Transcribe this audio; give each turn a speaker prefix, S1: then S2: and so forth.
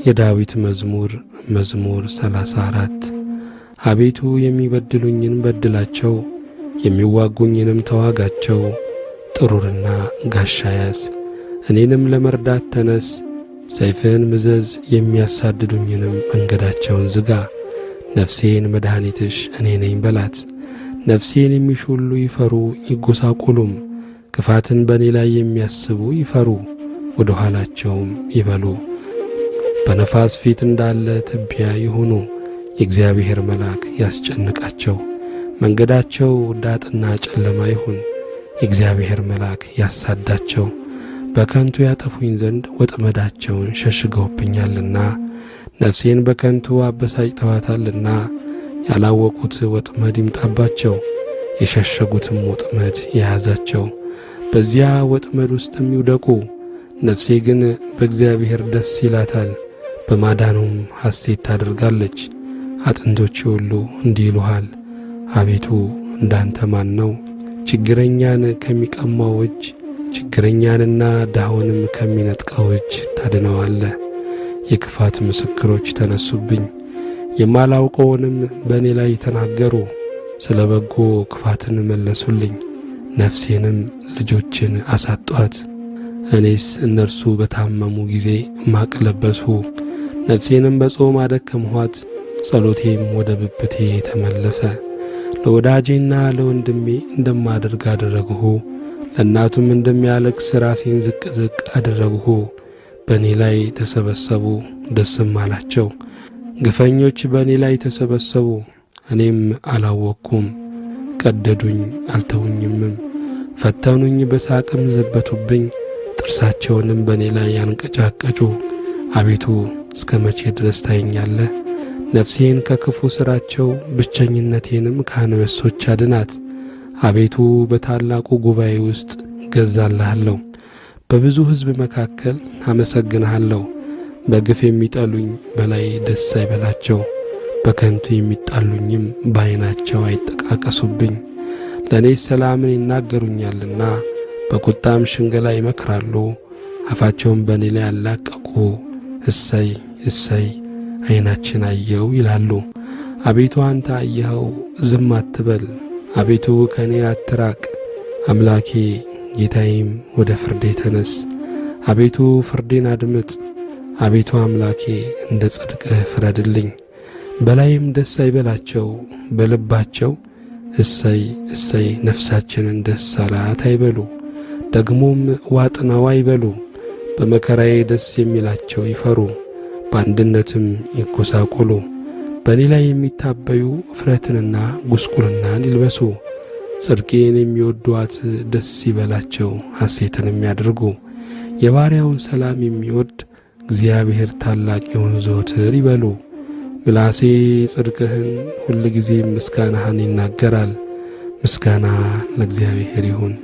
S1: የዳዊት መዝሙር መዝሙር 34። አቤቱ የሚበድሉኝን በድላቸው፣ የሚዋጉኝንም ተዋጋቸው። ጥሩርና ጋሻ ያዝ፣ እኔንም ለመርዳት ተነስ። ሰይፍህን ምዘዝ፣ የሚያሳድዱኝንም መንገዳቸውን ዝጋ። ነፍሴን መድኃኒትሽ እኔ ነኝ በላት። ነፍሴን የሚሹ ሁሉ ይፈሩ ይጐሳቆሉም። ክፋትን በእኔ ላይ የሚያስቡ ይፈሩ፣ ወደ ኋላቸውም ይበሉ። በነፋስ ፊት እንዳለ ትቢያ ይሁኑ። የእግዚአብሔር መልአክ ያስጨንቃቸው። መንገዳቸው ዳጥና ጨለማ ይሁን። የእግዚአብሔር መልአክ ያሳዳቸው። በከንቱ ያጠፉኝ ዘንድ ወጥመዳቸውን ሸሽገውብኛልና ነፍሴን በከንቱ አበሳጭተዋታልና ያላወቁት ወጥመድ ይምጣባቸው፣ የሸሸጉትም ወጥመድ የያዛቸው፣ በዚያ ወጥመድ ውስጥም ይውደቁ። ነፍሴ ግን በእግዚአብሔር ደስ ይላታል፣ በማዳኑም ሐሴት ታደርጋለች። አጥንቶቼ ሁሉ እንዲህ ይሉሃል፣ አቤቱ እንዳንተ ማን ነው? ችግረኛን ከሚቀማው እጅ ችግረኛንና ድሃውንም ከሚነጥቀው እጅ ታድነዋለህ። የክፋት ምስክሮች ተነሱብኝ፣ የማላውቀውንም በእኔ ላይ ተናገሩ። ስለ በጎ ክፋትን መለሱልኝ፣ ነፍሴንም ልጆችን አሳጧት። እኔስ እነርሱ በታመሙ ጊዜ ማቅ ለበስሁ፣ ነፍሴንም በጾም አደከምኋት። ጸሎቴም ወደ ብብቴ ተመለሰ። ለወዳጄና ለወንድሜ እንደማደርግ አደረግሁ፣ ለእናቱም እንደሚያለቅስ ራሴን ዝቅ ዝቅ አደረግሁ። በእኔ ላይ ተሰበሰቡ፣ ደስም አላቸው። ግፈኞች በእኔ ላይ ተሰበሰቡ፣ እኔም አላወቅኩም። ቀደዱኝ፣ አልተውኝምም። ፈተኑኝ፣ በሳቅም ዘበቱብኝ። ጥርሳቸውንም በእኔ ላይ ያንቀጫቀጩ። አቤቱ እስከ መቼ ድረስ ታየኛለህ? ነፍሴን ከክፉ ሥራቸው ብቸኝነቴንም ከአንበሶች አድናት። አቤቱ በታላቁ ጉባኤ ውስጥ እገዛልሃለሁ፣ በብዙ ሕዝብ መካከል አመሰግንሃለሁ። በግፍ የሚጠሉኝ በላይ ደስ አይበላቸው፣ በከንቱ የሚጣሉኝም በዓይናቸው አይጠቃቀሱብኝ። ለእኔ ሰላምን ይናገሩኛልና በቁጣም ሽንገላ ይመክራሉ። አፋቸውን በእኔ ላይ ያላቀቁ፣ እሰይ እሰይ ዓይናችን አየው ይላሉ። አቤቱ አንተ አየኸው፣ ዝም አትበል። አቤቱ ከእኔ አትራቅ። አምላኬ ጌታዬም ወደ ፍርዴ ተነስ። አቤቱ ፍርዴን አድምጥ። አቤቱ አምላኬ እንደ ጽድቅህ ፍረድልኝ። በላይም ደስ አይበላቸው፣ በልባቸው እሰይ እሰይ ነፍሳችንን ደስ አላት አይበሉ። ደግሞም ዋጥነው አይበሉ። በመከራዬ ደስ የሚላቸው ይፈሩ፣ በአንድነትም ይጎሳቆሉ። በእኔ ላይ የሚታበዩ እፍረትንና ጉስቁልናን ይልበሱ። ጽድቄን የሚወዱአት ደስ ይበላቸው፣ ሐሴትንም ያድርጉ። የባሪያውን ሰላም የሚወድ እግዚአብሔር ታላቅ ይሁን ዘወትር ይበሉ። ምላሴ ጽድቅህን ሁልጊዜም ምስጋናህን ይናገራል። ምስጋና ለእግዚአብሔር ይሁን።